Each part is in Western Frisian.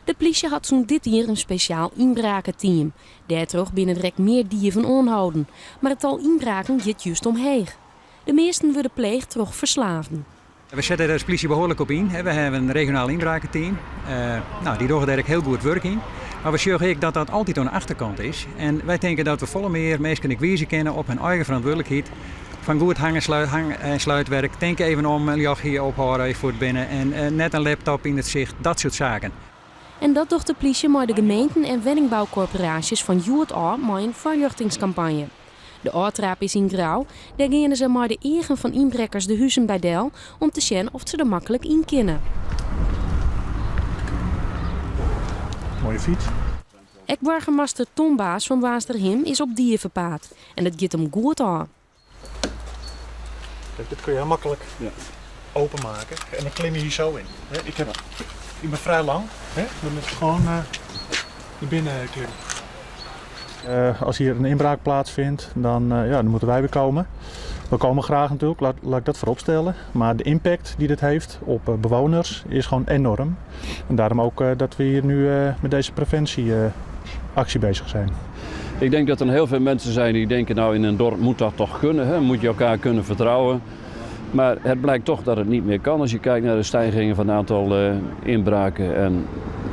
De plysje hat sûnt dit jier in spesjaal ynbraketeam. Dêrtroch binne der ek mear dieven oanholden. Mar it tal ynbraken giet just omheech. De measten wurde pleegd troch ferslaafden. We sette dêr as plysje behoarlik op yn. We hawwe in regionaal ynbraketeam. No, dy dogge dêr ek hiel goed wurk yn. Mar we sjogge ek dat dat altyd oan de achterkant is. En wy tinke dat we folle mear minsken ek wize kinne op hun eigen ferantwurdlikheid. Fan goed hang en sluitwerk, tink even om in ljochtje ophâlde as je fuort binne en net in laptop yn it sicht, dat soart saken. En dat docht de plysje mei de gemeenten en wenningboukorporaasjes fan hjoed ôf mei in foarljochtingskampanje. De ôftraap is yn Grou. Dêr geane se mei de eagen fan ynbrekkers de huzen by del om te sjen oft se der maklik yn kinne. Moaie fyts. Ek boargemaster Ton Baas fan Boarnsterhim is op dievepaad en it giet him goed ôf. Kijk, dit kun je heel makkelijk openmaken en dan klim je hier zo in. Ik, heb, ik ben vrij lang, hè? Dan is het gewoon uh, naar binnen klimmen. Uh, als hier een inbraak plaatsvindt, dan, uh, ja, dan moeten wij weer komen. We komen graag natuurlijk, laat, laat ik dat vooropstellen. Maar de impact die dit heeft op bewoners is gewoon enorm. En daarom ook dat we hier nu met deze preventieactie bezig zijn. Ik denk dat er heel veel mensen zijn die denken, nou in een dorp moet dat toch kunnen, hè? Moet je elkaar kunnen vertrouwen. Maar het blijkt toch dat het niet meer kan als je kijkt naar de stijgingen van het aantal uh, inbraken. En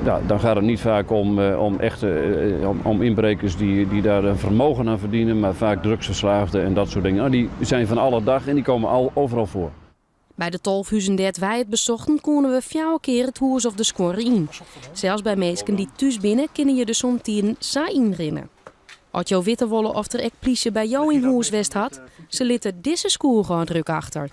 ja, dan gaat het niet vaak om, uh, om echte uh, om, om, inbrekers die, die daar een vermogen aan verdienen, maar vaak drugsverslaafden en dat soort dingen. Nou, die zijn van alle dag en die komen al, overal voor. By de 12 huzen dêr't wy it besochten koene we fjouwer kear it hûs of de skuorre yn. Sels by minsken dy't thús binne kinne je der somtiden sa ynrinne. As jo witte wolle oft der ek plysje by jo yn hûs west hat, se litte dizze skoechôfdruk achter.